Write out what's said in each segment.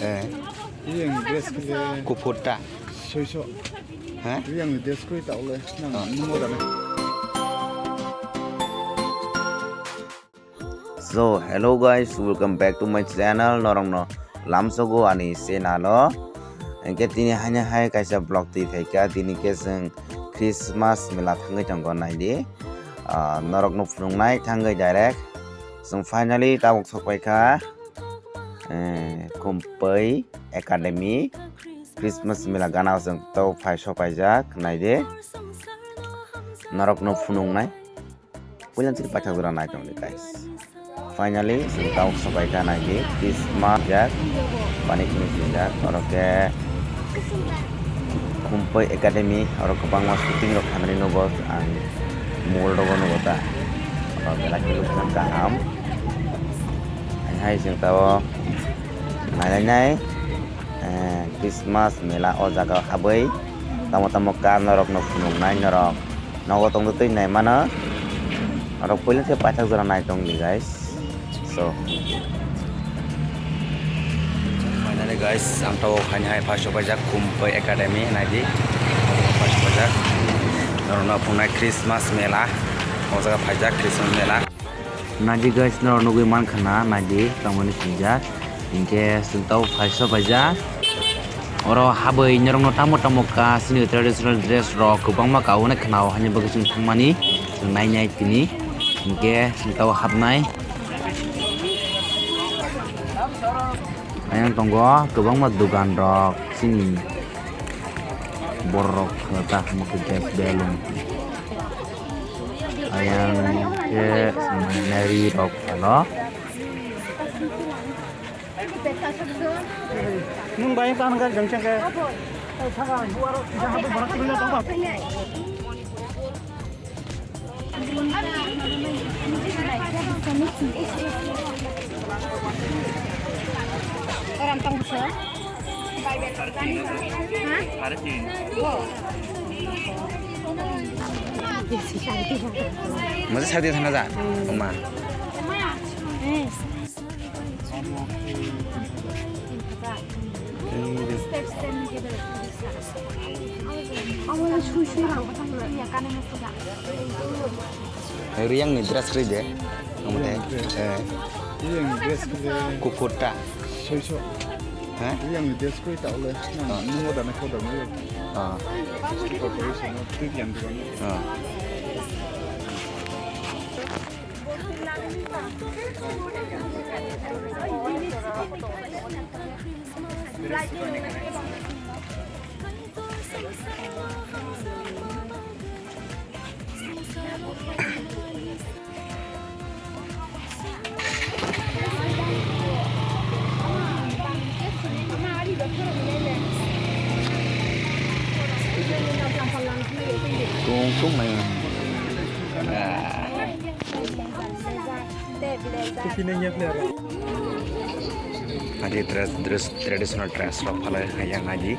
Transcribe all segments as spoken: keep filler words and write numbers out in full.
Eh. Yang dress kle. Kuphur ta. Soiso. Hah? Yang dress koi ta ole. Nang nungo dana. So, hello guys, welcome back to my channel. Norokno lamsogo ani channel o. Engke tini haino hai kaisa vlog twi phaikha, tini khe chwng Christmas mela thangwi tongo, naidi. Ah, norokno phunuknai thangwi direct. Chwng finally tabuk sokpaikha, eh, Khumpui Academy Christmas mela gana o chwng tabuk phai sokpaijak, naidi. Norokno phunuknai. Puila chini paithak jora nai tongdi, guys. Finally, chwng tabuk sopai kha, naidi, Christmas jak, pani sini sini jak, oro khe Khumpui Academy, oro kwbangma shooting rok khainani nugo ang, mall rogo nugo ta, oro belai khe lukjak kaham. Hai chwng tabuk nailainai, eh, Christmas mela o jaga o habwi tamo tamo kar norok no phunuknai norok. Nogo tongtwi twi nai mano. Norok puila khe paithak jora nai tongdi, guys. So, finally, guys, ang tabuk haino hai phai sokpaijak Khumpui Academy, naidi. Phai sokpaijak. Norokno phunuknai Christmas mela. O jaga phaijak Christmas mela. Naidi guys, norok nugwi mankha na, naidi, tamoni swijak. Hinkhe chwng tabuk phai sopaijak. Oro habwi norokno tamo tamo ka chini traditional dress rok kwbangma kaui khna o, haini bagwi chwng thangmani, chwng nainai tini. Hinkhe chwng tabuk hapnai. Ayang tongo kwbangma dogan rok chini borok rok ta mukhe gas balloon. Ayang khe nari rok phano. Nwng bai ta nang jang chang khe. Masa sadi thana ja? Oma. Riyang ni dress ride. Omo de. Riyang dress khe. Kuphur ta. Soiso. Ha? Riyang ni dress khe ta ole. Ah. Nungo dana kho dana. Ah. Corporation of Riyang dress. Ah. Tung tung mai. Ah. Adi dress, dress, traditional dress rok phalai hayang adi.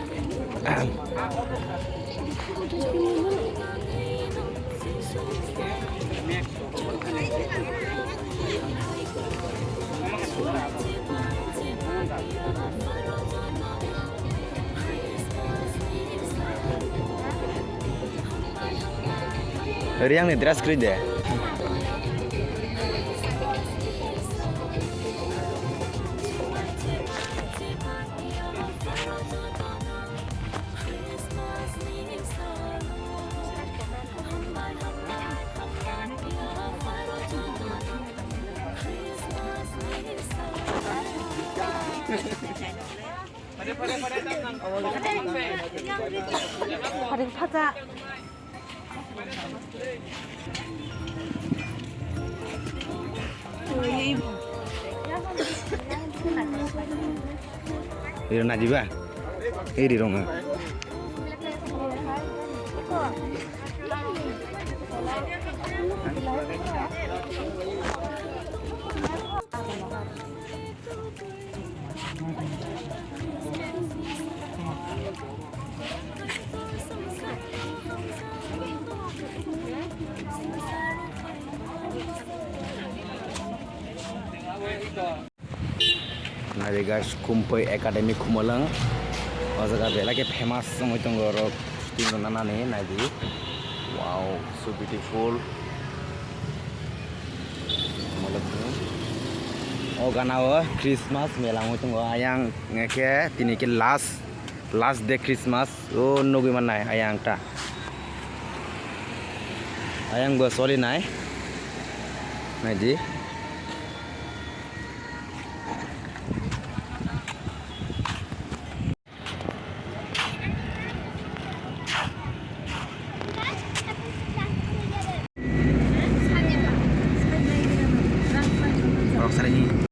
Riyang ni dress kwrwi de. Iri na diba? Iri rong. Na Guys, Kumpui Academy Khumulwng. O jaga belai khe famous wngwi tongo oro shooting rwna nani, naidi. Wow, so beautiful. O gana o Christmas mela wngwi tongo. Ayang khe tini khe last, last day Christmas. O nugwi mannai ayang ta. Ayang bo solinai. Naidi.